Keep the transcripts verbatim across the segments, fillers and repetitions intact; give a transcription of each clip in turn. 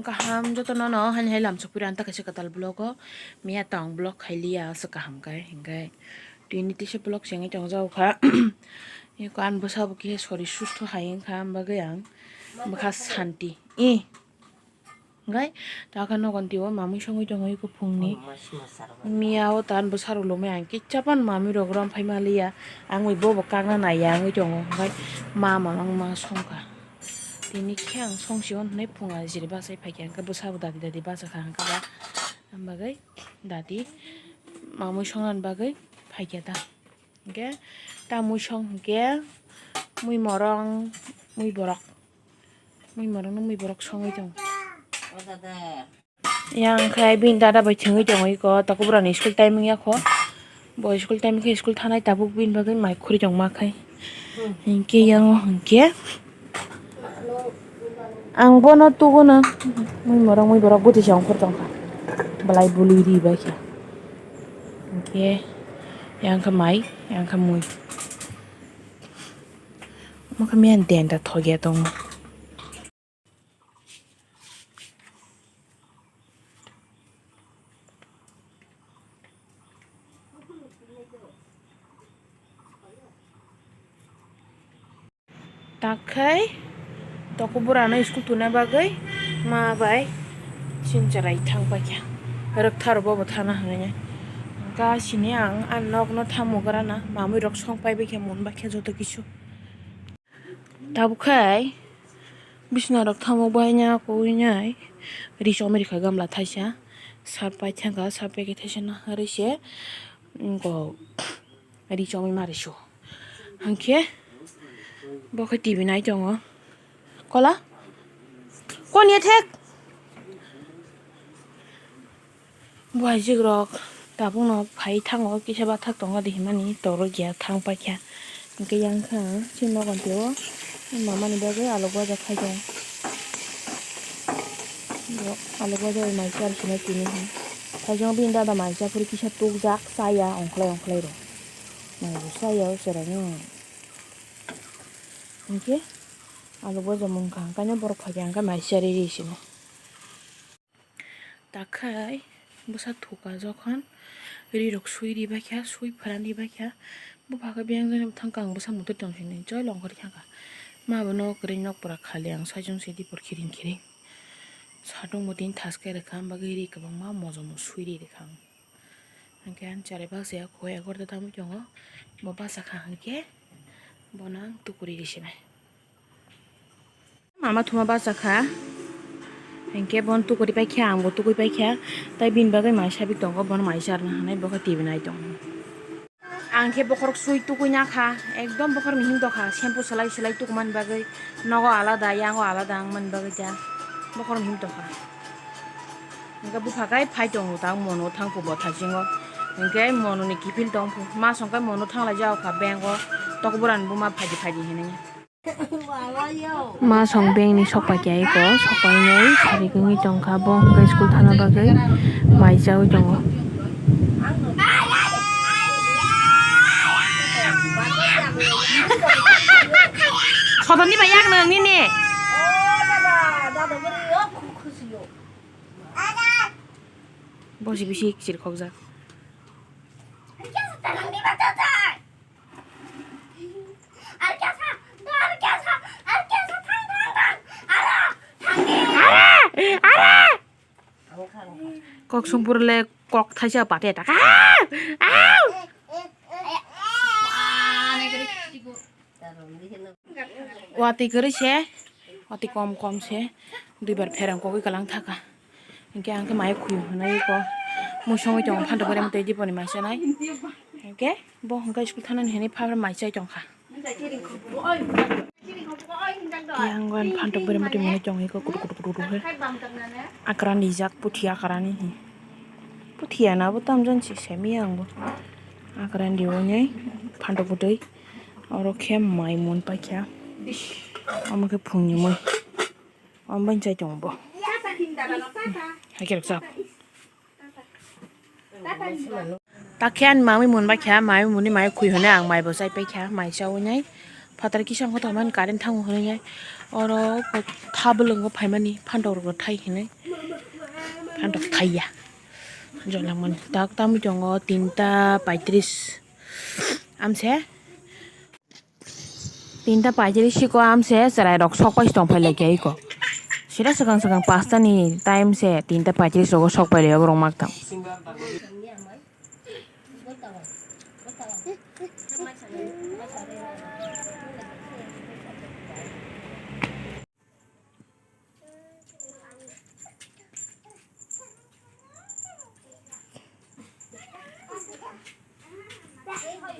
Kaham jotono no haini hai lamsok pira anta kaisa kwtal vlog o miya tong vlog khailiya aswk kaham khe hinkhe tini tisa vlog sengwi tongjago kha. Eko ani bwsabo khe sori susto hai wngkha, am bagwi ang bwkha santi. I. Hwnkhe takha nogon tio mamui songwi tongo eko phungni. Miya o tan bwsarok lomwi ang kisa phano mamui rok rom phai maliya. Ang bai bobo kakna naiya wngwi tongo. Hwnkhe mama wngma songkha. Tini khe ang songsi hwnwi phunga jiri bachai phaikha. Hwnkhe bwsabo dadi dadi bachakha hwnkhe ba. Am bagwi dadi mamui songnani bagwi phaikha ta. Hwnkhe ta mui song hwnkhe mui morong, mui borok. Mui morong no mui borok songwi tongo. Yang khai bini dada bai thwngwi tongo iko, toko bwrani school time wngya kho. Bo school time khe school thanai tabuk bini bagwi mai khuri tongma khai. Hinkhe yang hinkhe ang bono tugo na. Mui morok mui borok bwtwi se ongkhor tongkha. Belai bului ri bai khe. Hinkhe yang khe mai, yang khe mui. Omo khe miyani denta thokya tongo. Takhai toko bwrano school tuna bagwi ma bai sincharai thang paikha. Rwktharbo bo thana hwnwi. Gasini ang a nokno thamu grana mamwi rok song pai baikha, mun baikha joto kisu. Tabuk khai bisna rok thamuk bai nya koi nai ri chomri kha gamla thaisa sar pai thangkha sar pai khe thaisa naharwi se go ri chomwi mari su hwnkhe bo khe T V nai tongo kola kon ye thek. Buhai jigrok tabukno phai thango kisa bathak tongo de hinmani toro giya thang paikha. Hwnkhe yang kha chini nogon tio mamani bagwi alok baja khai tongo. Alok baja bai mai char sino tini hai. Thaijong bini dada mai cha phuru kisa tukjak chaya ongkhlai ongkhlai rw. Mai bo chaya o chwraino. Hwnkhe alok baja mungkha hwnkhe borok phaikha hwnkhe mai chari ri sino. Takhai bwsa thuka jokhon ri rok sui ri baikha, sui pharan ri baikha, bupha khe biyang jani bwthang kang bwsa muitu tong sini choi longkhor thangkha. Ma bo nok kwrwi nok pura khali ang saichung se dipor khiring khiring satung bo tini thaske rwkha, am bagwi ri kwbangma mojomo sui ri rwkha ang. Hwnkhe ang chari baksa ya kho egarota tamwi tongo, bo bachakha hwnkhe bono ang tukuri ri sinai. Mama thuma bachakha, hinkhe bono tukuri paikha, angbo tukui paikha, tai bini bagwi mai sabik tongo, bono mai charwna hinwi bo khe T V nai tongo. Ang khe bokhorok sui tukui nakha, ekdom bokhorok ni him tokha, shampoo swlai swlai tukumani bagwi, nogo alada, yango alada wngmani bagwi ta bokhorok ni him tokha. Hwnkhe bupha khe phai tongo ta mono thangkhe bo thaisingo, hwnkhe mono ni kiphil tongphu, ma songkhe mono thanglai jao kha bank o, tokborani buma phaidi phaidi hinwi. Ma song bank ni sok pai khe eko, sok pai nai sari wngwi tongkha, bo hwnkhe school thana bagwi mai chaui tongo. Sodorni bai yak nang nini. Bosi bisi chirkhokjak. Kok sungpur le kok thaisa pate ta. Watwi kwrwi se, watwi kom kom se, duibar pherang kogwi kwlang thaka. Hinkhe ang khe mai khwi hwnwi ko, mui songwi tongo phantok bwrwi mwtwi diponi mai chanai. Hinkhe bo hwnkhe school thanani hinwi phar mai chai tongkha. Yang wan phantok bwrwi mwtwi mwnwi tongo iko kutuk kutuk kutuk kutuk khe. Akran rijak puthi akrani hi. Puthi ana bo tamjani si semi ang bo. Akran riwi phantok bwtwi. Oro khe mai mun paikha. Omo khe phungni mui. Omo bai chai tongo bo. Hai khe rwksa. Ta khe ani mamui mun bai kha, mamui muni mai khwi hwnwi ang mai bo chai pai kha, mai chaui nai. Phatar kisa wngkha tongmani current thango hinwi nai. Oro tha bwlwngo phaimani phantok rok thai hinwi. Phantok thaiya. Jolangmani tak tamwi tongo tinta paitris. Amse tinta paitris siko amse chwrai rok sok pai tong phai laikha iko. Sida swkang swkang pasta ni time se tinta paitris rogo sok pai lai borok mak tang.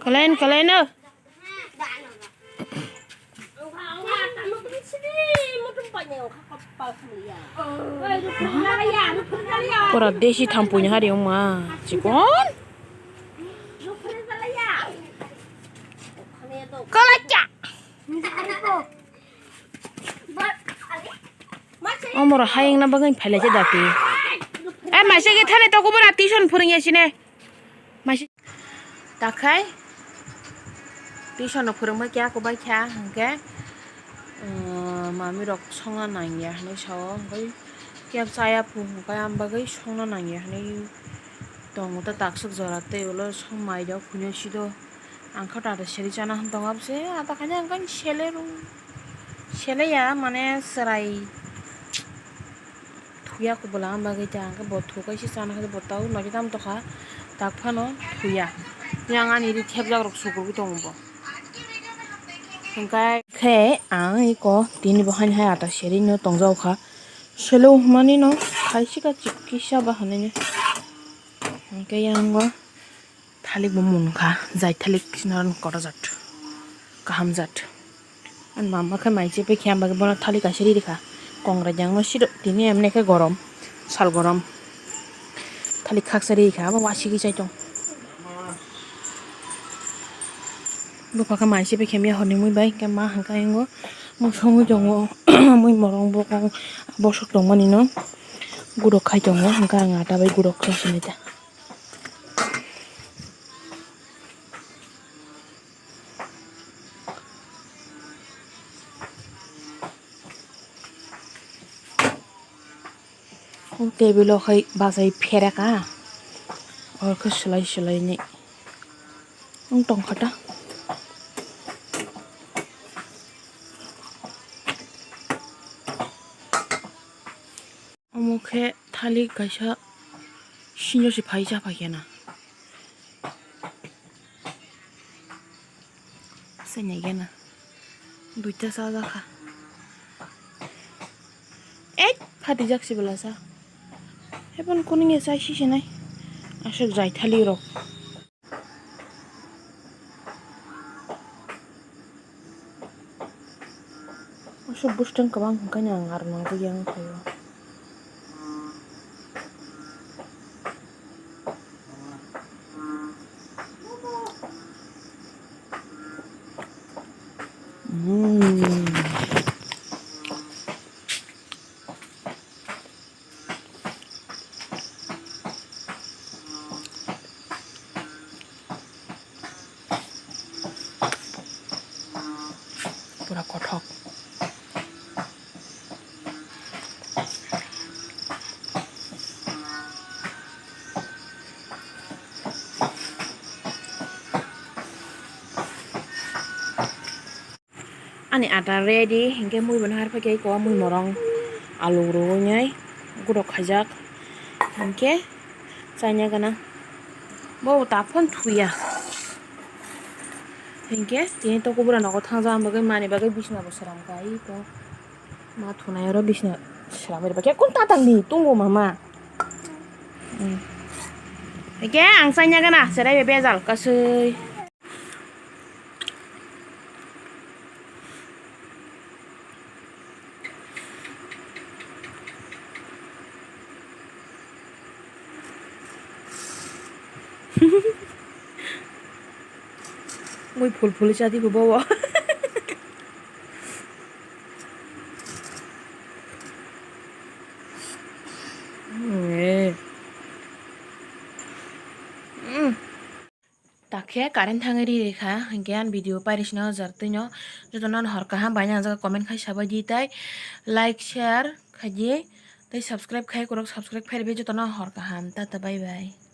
Kalen, kalen, no. Pura desi thampui ni hari wngma chikon. Kalacha. Omoro hayungna bagwi phailai khe dati. Eh, maisa khe thani tokobora tuition phwrwngya sine. Maisa takhai tuition no phwrwngma khe ako bai kha hwnkhe, um, mami rok songna nangya hinwi sao hwnkhe kebo chaya phu hwnkhe am bagwi songna nangya hinwi tongo ta takswk jora tei ulo song mai rok hwnwi sido. Ang kha ata seri chana hwn tongo, abse ata khaina ang khe sele rw, sele ya, mane chwrai thuya kubula, ang bagwi ta ang khe bo thukai se chana khe bo tau nokhe tam tokha, tak phano thuya. Yang ani ri thepjak rok sukurwi tongo bo. Hwnkhe khe ang iko tini bo haini hai ata seri no tongjak kha, selo hwnmani no khai se kha chikisa ba hwnwi. Hwnkhe yang o. Thalik bo mun kha, jai thalik sinaron koto jat, kaham jat. Ani mama khe mai chepe khe, ang bagwi bono thalik kaisa riri kha. Kongrai jang no siro tini emne khe gorom, sal gorom. Thalik khaksa riri kha, abo wasiki chai tong. Bupha khe mai chepe khe miya horni mui bai, hwnkhe ma hwnkhe yango mui songwi tongo, mui morong bokong bosok tongmani no gurok khai tongo, hwnkhe ang ata bai gurok khai sinai ta. O table o khai bachai phereka, oro khe swlai swlai ni wng tong kha ta. Omo khe thalik kaisa senior se phai cha phai khe na. Sanya gena duita cha jakha. Ek phati jak se bwla cha. Hebon kuning ya chai si se nai. Aswk jai thalik rok. Aswk bwswtang kwbang hwnkhe ang aro nangjakya wng phaio. Mm. Pura kothok. Ani ata ready, hinkhe mui bono har phaikhe eko mui morong alu rwui nai gudok khaijak, hinkhe chaina gana bo ta phone thuya, hinkhe tini toko bura nogo thangjak, ang bagwi mani bagwi bisna bo sram kha eko ma thunai oro bisna sram bai khe kun tatang ni tungo mama, hmm. Hinkhe ang chaina gana cherai bai bejal kasui. Mui phul phul chadi bo bo. Eh. Mm. Tak khe current thangwi ri rikha, hinkhe ani video pairi sino jar twino. Jotono hor kaham bai nang jaga comment khai sabai di tai, like, share khai di, tei subscribe khai korok subscribe khai rwbai jotono hor kaham, tata bye bye.